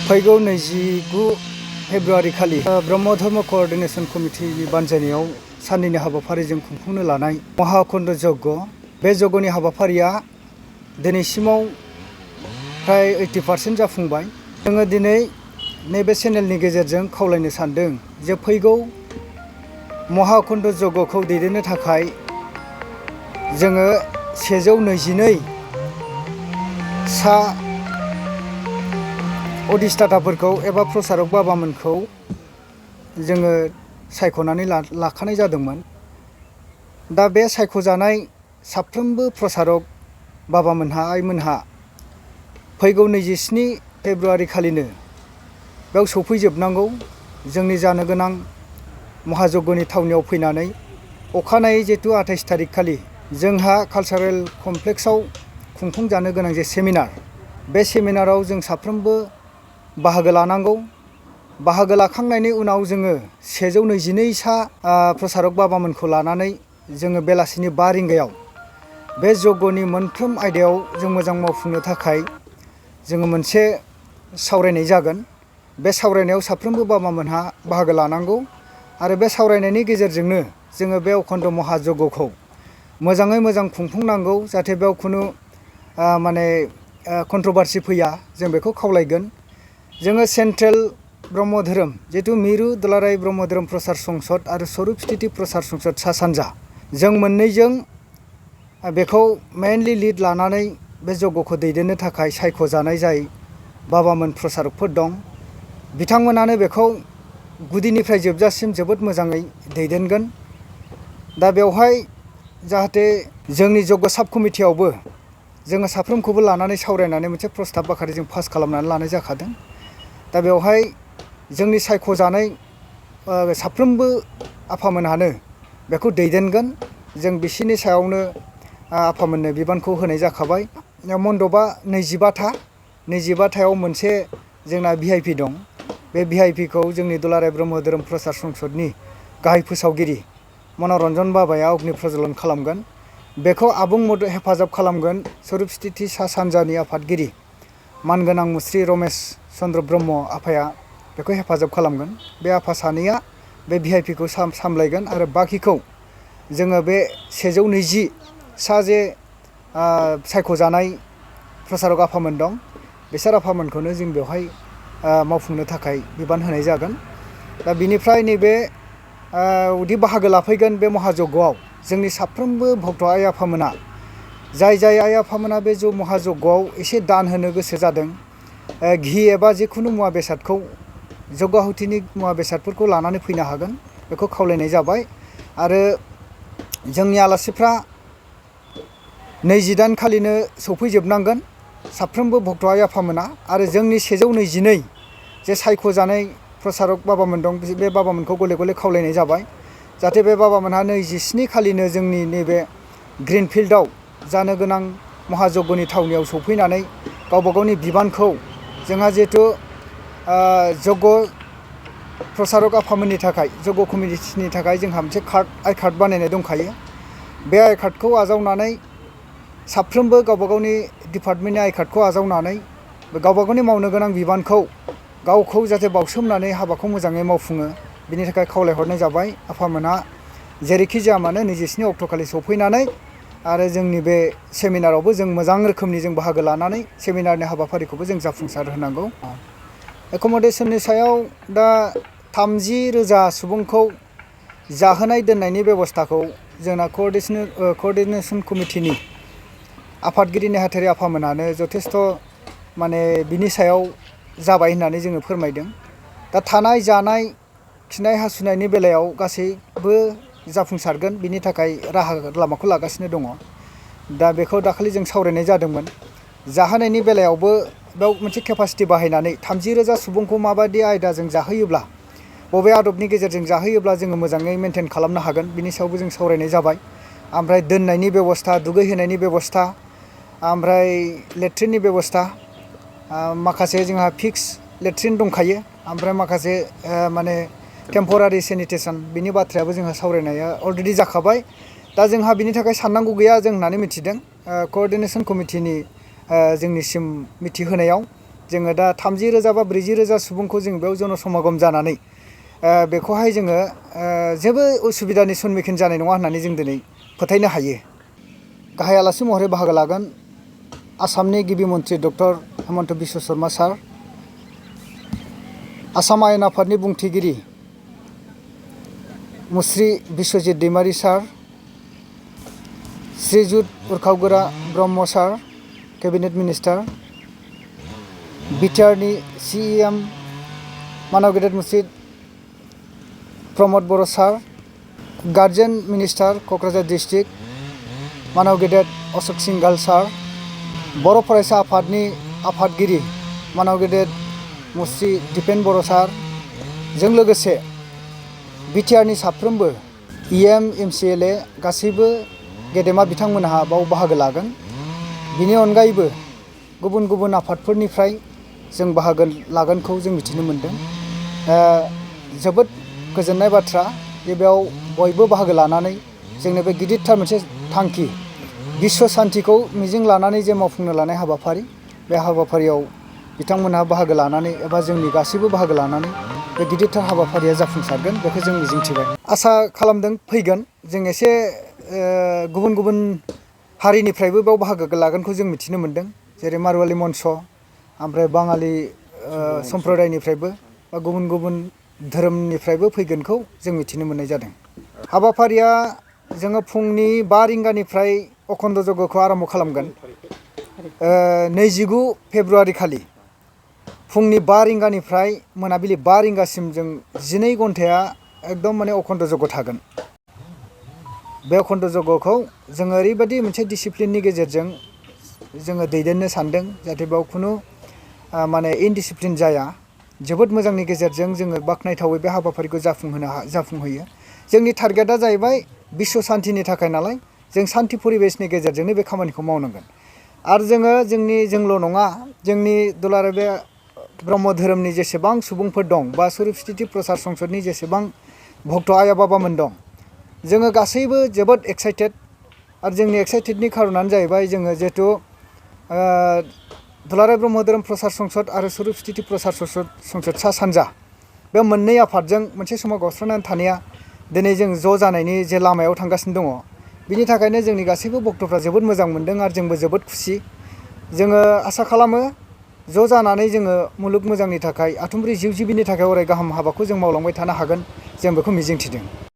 फैगौ 29 फेब्रुआरि खालि ब्रह्म धर्म कोअर्डिनेशन कमिटिनि बानजायनायाव साननैनि हाबाफारिजों खुंफुंनो लानाय महाकुन्द यज्ञ बे यज्ञनि हाबाफारिया दिनैसिमाव फ्राय 80% जाफुंबाय। जोङो दिनै नैबे चेनेलनि गेजेरजों खावलायनो सानदों जे फैगौ महाकुन्द यज्ञखौ दैदेननो थाखाय जोङो 122 सा अधिष्ठाताफोरखौ एबा प्रसारक बाबामोनखौ जोङो सायख'नानै लाखानाय जादोंमोन। दा बे सायख'जानाय साफ्रोमबो प्रसारक बाबामोनहा आइमोनहा फैगौ 27 फेब्रुआरि खालिनो बेयाव सफैजोबनांगौ। जोंनि जानो गोनां महायज्ञनि थावनियाव फैनानै अखानायै जिहेतु 28 थारिख खालि जोंहा कालचारेल कमप्लेक्सआव खुंफुंजानो गोनां जे सेमिनार, बे सेमिनाराव जों साफ्रोमबो बाहागो लानांगौ। बाहागो लाखांनायनि उनाव जोङो 122 सा प्रसारक बाबामोनखौ लानानै जोङो बेलासिनि 5 रिंगायाव बे यज्ञनि मोनफ्रोम आयदायाव जों मोजां मावफुंनो थाखाय जोङो मोनसे सावरायनाय जागोन। बे सावरायनायाव साफ्रोमबो बाबामोनहा बाहागो लानांगौ आरो बे सावरायनायनि गेजेरजोंनो जोङो बे अखन्द महायज्ञखौ मोजाङै मोजां खुंफुंनांगौ, जाहाथे बेयाव खुनु कन्ट्रभारसि फैया, जों बेखौ खावलायगोन। जोङो सेन्ट्रेल ब्रह्म धोरोम जिहेतु मिरु दुलाराय ब्रह्म धोरोम प्रसार संसद आरो स्वरुप स्थिति प्रसार संसद सा सानजा, जों मोननैजों बेखौ मेइनलि लिड लानानै बे यज्ञखौ दैदेननो थाखाय सायख'जानाय जाय बाबामोन प्रसारकफोर दं, बिथांमोनानो बेखौ गुदिनिफ्राय जोबजासिम जोबोद मोजाङै दैदेनगोन। दा बेवहाय जाहाथे जोंनि यज्ञ साब कमिटियावबो जोङो साफ्रोमखौबो लानानै सावरायनानै मोनसे प्रस्ताब बाखारि जों पास खालामनानै लानाय जाखादों। दा बेवहाय जोंनि सायख'जानाय साफ्रोमबो आफामोनहानो बेखौ दैदेनगोन। जों बिसोरनि सायावनो आफामोननो बिबानखौ होनाय जाखाबाय। मण्डपआ 25थायाव मोनसे जोंना VIP दं। बे VIPखौ जोंनि दुलाराय ब्रह्म धोरोम प्रसार संसदनि गाहाय फोसावगिरि मनरन्जन बाबाया अग्नि प्रज्वलन खालामगोन। बेखौ आबुं हेफाजाब खालामगोन स्वरुप स्थिति सा सानजानि आफादगिरि मानगोनां मुस्रि रमेश चन्द्र ब्रह्म आफाया बेखौ हेफाजाब खालामगोन। बे आफा सानैया बे VIPखौ सामलायगोन आरो बाखिखौ जोङो बे 120 सा जे सायख'जानाय प्रसारक आफामोन दं, बिसोर आफामोनखौनो जों बेवहाय मावफुंनो थाखाय बिबान होनाय जागोन। दा बिनिफ्राय नैबे उदि बाहागो लाफैगोन बे महायज्ञआव जोंनि साफ्रोमबो भक्त आइ आफामोना जाय आइ आफामोना बे महायज्ञआव एसे दान होनो गोसो जादों, घि एबा जिखुनु मुवा बेसादखौ जग्याहुतिनि मुवा बेसादफोरखौ लानानै फैनो हागोन, बेखौ खावलायनाय जाबाय। आरो जोंनि आलासिफ्रा 28 खालिनो सफैजोबनांगोन साफ्रोमबो भक्त आइ आफामोना। आरो जोंनि 122 जे सायख'जानाय प्रसारक बाबामोन दं, बे बाबामोनखौ गले गले खावलायनाय जाबाय जाहाथे बे बाबामोनहा 27 खालिनो जोंनि नैबे ग्रिन फिल्डआव जानो गोनां महायज्ञनि थावनियाव सफैनानै गावबा गावनि बिबानखौ, जोंहा जिहेतु यज्ञ प्रसारक आफामोननि थाखाय यज्ञ कमिटिनि थाखाय जोंहा मोनसे आइ कार्ड बानायनाय दंखायो। बे आइ कार्डखौ आजावनानै साफ्रोमबो गावबा गावनि डिपार्टमेन्टनि आइ कार्डखौ आजावनानै गावबा गावनि मावनो गोनां बिबानखौ गावखौ जाहाथे बावसोमनानै हाबाखौ मोजाङै मावफुङो, बिनि थाखाय खावलायहरनाय जाबाय। आफामोनहा जेरैखि जाया मानो 27 अक्ट'खालि सफैनानै आरो जोंनि बे सेमिनारावबो जों मोजां रोखोमनि जों बाहागो लानानै सेमिनारनि हाबाफारिखौबो जों जाफुंसार होनांगौ। एकमडेसननि सायाव दा 30,000 सुबुंखौ जाहोनाय दोननायनि बेब'स्थाखौ जोंना कोअर्डिनेशन कमिटिनि आफादगिरि नेहाथारि आफामोनानो जथेस्थ' बिनि सायाव जाबाय होननानै जोङो फोरमायदों। दा थानाय जानाय खिनाय हासुनायनि बेलायाव गासैबो जाफुंसारगोन, बिनि थाखाय राहा लामाखौ लागासिनो दङ। दा बेखौ दाखालि जों सावरायनाय जादोंमोन। जाहोनायनि बेलायावबो बेयाव मोनसे केपासिटि बाहायनानै 30,000 सुबुंखौ माबायदि आयदाजों जाहोयोब्ला, बबे आदबनि गेजेरजों जाहोयोब्ला जोङो मोजाङै मेनटेन खालामनो हागोन, बिनि सायावबो जों सावरायनाय जाबाय। ओमफ्राय दोननायनि बेब'स्था, दुगैहोनायनि बेब'स्था, ओमफ्राय लेट्रिननि बेब'स्था, माखासे जोंहा फिक्स लेट्रिन दंखायो, ओमफ्राय माखासे टेम्परारि सेनिटेसन, बिनि बाथ्रायाबो जोंहा सावरायनाया अलरेडि जाखाबाय। दा जोंहा बिनि थाखाय साननांगौ गैया जों होननानै मिथिदों कोअर्डिनेशन कमिटिनि जोंनिसिम मिथिहोनायाव। जोङो दा 30,000 बा 40,000 सुबुंखौ जों बेयाव जनसमागम जानानै बेखौहाय जोङो जेबो उसुबिदानि सन्मुखीन जानाय नङा होननानै जों दिनै फोथायनो हायो। गाहाय आलासि महरै बाहागो लागोन आसामनि गिबि मन्थ्रि डक्टर हेमन्त बिश्व शर्मा सार, आसाम आयेन आफादनि बुंथिगिरि मुस्रि बिश्वजित दैमारि सार, श्रीजुत उरखावगोरा ब्रह्म सार, केबिनेट मिनिस्टार, बिटिआरनि CEM मानव गेदेर मुस्रि प्रमद बर' सार, गार्जेन मिनिस्टार क'क्राझार डिस्ट्रिक्ट मानव गेदेर अशक सिंघाल सार, बर' फरायसा आफादनि आफादगिरि मानव गेदेर मुस्रि दिपेन बर' सार, जों लोगोसे बिटिआरनि साफ्रोमबो EM MCLA गासैबो गेदेमा बिथांमोनहा बाव बाहागो लागोन। बिनि अनगायैबो गुबुन गुबुन आफादफोरनिफ्राय जों बाहागो लागोनखौ जों मिथिनो मोन्दों। जोबोद गोजोननाय बाथ्रा जे बेयाव बयबो बाहागो लानानै जोंनि बे गिदिरथार मोनसे थांखि बिश्व शान्तिखौ मिजिं लानानै जे मावफुंनो लानाय हाबाफारि, बे हाबाफारियाव बिथांमोनहा बाहागो लानानै एबा जोंनि गासैबो बाहागो लानानै बे गिदिरथार हाबाफारिया जाफुंसारगोन बेखौ जों मिजिंथिबाय। आसा खालामदों फैगोन जों एसे गुबुन गुबुन हारिनिफ्रायबो बेयाव बाहागो लागोनखौ जों मिथिनो मोन्दों, जेरै मारवालि मन्च, ओमफ्राय बाङालि सम्प्रदायनिफ्रायबो बा गुबुन गुबुन धोरोमनिफ्रायबो फैगोनखौ जों मिथिनो मोननाय जादों। हाबाफारिया जोङो फुंनि 5 रिंगानिफ्राय अखन्द जग्यखौ आरम्भ खालामगोन। 29 फेब्रुवारि खालि फुंनि 5 रिंगानिफ्राय मोनाबिलि 5 रिंगासिम जों 12 घन्टाया एकदम माने अखन्द जग्य थागोन। बे अखन्द जग्यखौ जोङो ओरैबायदि मोनसे डिसिप्लिननि गेजेरजों जोङो दैदेननो सानदों जाहाथे बेयाव खुनु माने इनडिसिप्लिन जाया। जोबोद मोजांनि गेजेरजों जोङो बाख्नायथावै बे हाबाफारिखौ जाफुंहोयो। जोंनि टारगेटआ जाहैबाय बिश्व शान्तिनि थाखाय नालाय जों शान्ति परिबेशनि गेजेरजोंनो बे खामानिखौ मावनांगोन। आरो जोङो जोंल' नङा, जोंनि दुलाराय बे ब्रह्म धोरोमनि जेसेबां सुबुंफोर दं बा स्वरुप प्रसार संसदनि जेसेबां भक्त आइ बाबामोन दं, जोङो गासैबो जोबोद एक्साइटेड। आरो जोंनि एक्साइटेडनि खारनानो जाहैबाय जोङो जिहेथु दुलाराय ब्रह्म धोरोम प्रसार संसद आरो स्वरुप प्रसार संसद सा सानजा बे मोननै आफादजों मोनसे समाव गावस्रानानै थानाया दिनै जों ज' जानायनि जे लामायाव थांगासिनो दङ। बिनि थाखायनो जोंनि गासैबो भक्तफ्रा जोबोद मोजां मोनदों आरो जोंबो जोबोद खुसि। जोङो आसा खालामो ज' जानानै जोङो मुलुग मोजांनि थाखाय, आथुमब्रै जिउ जिबिनि थाखाय अराय गाहाम हाबाखौ जों मावलांबाय थानो हागोन, जों बेखौ मिजिंथिदों।